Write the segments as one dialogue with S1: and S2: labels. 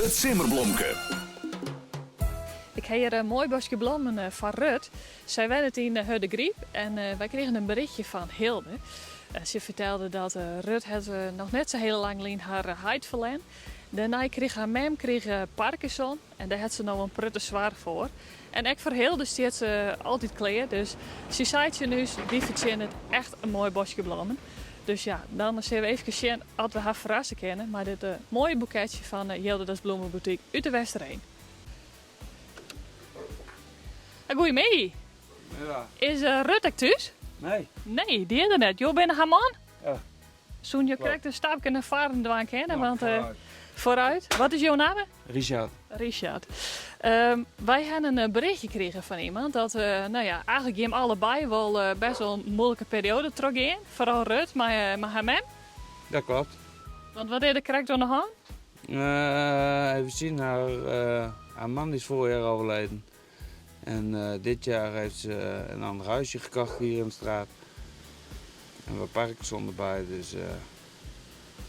S1: It simmerblomke.
S2: Ik ha hjir in moai boskje blommen eh, foar Rut. Sy wennet yn eh, Hurdegaryp en eh, wy krigen in berichtje fan Hilde. Se fertelde dat Rut hat noch net sa hiel lang lyn har heit ferlern. Dêrnei krige har mem krige Parkinson en dêr hat se no in protte soarch foar. En ek foar Hilde stiet se altyd klear, dus sy sei tsjin ús, dy fertsjinnet echt in moai boskje blommen. Dus ja, dan sille we eefkes sjen oft we har ferrasse kinne mei dit moaie boeketsje fan Jildeda's Bloemenboutique út De Westereen. Goeiemiddei.
S3: Ja.
S2: Is Rut ek thús?
S3: Nee.
S2: Nee, dy is der net. Jo binne har man?
S3: Ja.
S2: Soene jo krekt in stapke nei foaren dwaan kinne? Want, foarút. Wat is jo namme?
S3: Richard.
S2: Richard. Um, wy hawwe in berichtje krigen fan iemand dat uh, nou ja, eigenlijk jim allebei wol uh, best wel in moeilijke periode trochgean. Foaral Rut mei, uh, mei har mem.
S3: Dat klopt.
S2: Want wat is der krekt oan de hân?
S3: Even zien, haar, haar man is vorig jaar overleden. En dit jaar heeft ze een ander huisje gekocht hier in de straat. En wat Parkinson erbij, dus...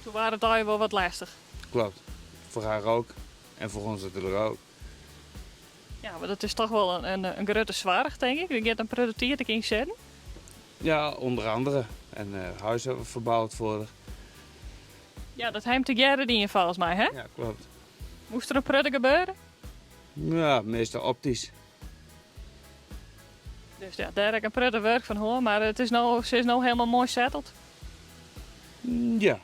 S2: Toen waard it allegear wol wat lêstich.
S3: Klopt. Voor haar ook. En voor ons natuurlijk ook.
S2: Ja, mar dat is toch wol in, in grutte soarch, tink ik. Der giet in protte tiid ek yn sitten.
S3: Ja, onder andere. En uh, huis hebben we verbouwd voor haar.
S2: Ja, dat ha jim tegearre dien folgens my, hè?
S3: Ja, klopt.
S2: Moast der in protte gebeure?
S3: Ja, meestal optisch.
S2: Dus ja, dêr ek in protte wurk fan hân, mar it is no, se is no helemaal moai setteld.
S3: Ja,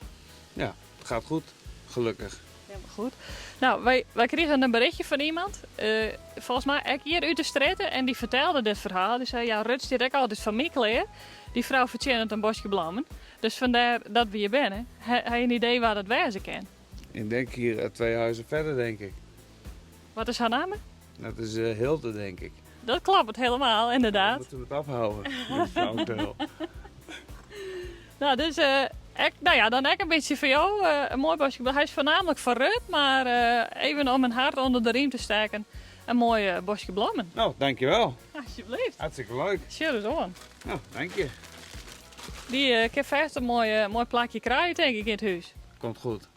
S3: ja, het gaat goed, gelukkig.
S2: Helemaal goed. Nou, wy, wy krigen in berichtje fan iemand, uh, folgens my ek hjir út de strjitte, en dy fertelde dit ferhaal. Dy sei, ja, Rut stiet ek altyd foar my klear. Dy frou fertsjinnet in boskje blommen. Dus fandêr dat we hjir binne. Ha je in idee wa dat wêze kin?
S3: Ik denk hier eh, twee huizen verder, denk ik.
S2: Wat is har namme?
S3: Dat is uh, Hilde, denk ik.
S2: Dat klopt helemaal, inderdaad.
S3: We moeten het afhouden. Met
S2: Nou, dus uh, ek, nou ja, dan ek in bytsje foar jo. Uh, in moai boskje. Hy is foarnaamlik foar Rut, mar uh, even om in hert ûnder de riem te stekken. In moai boskje blommen.
S3: Nou, dankjewel.
S2: Alsjeblieft.
S3: Hartstikke leuk.
S2: Sjoch ris oan.
S3: Nou, dank je.
S2: Dy uh, kin fêst in moai, moai plakje krije, tink ik, yn it hûs.
S3: Komt goed.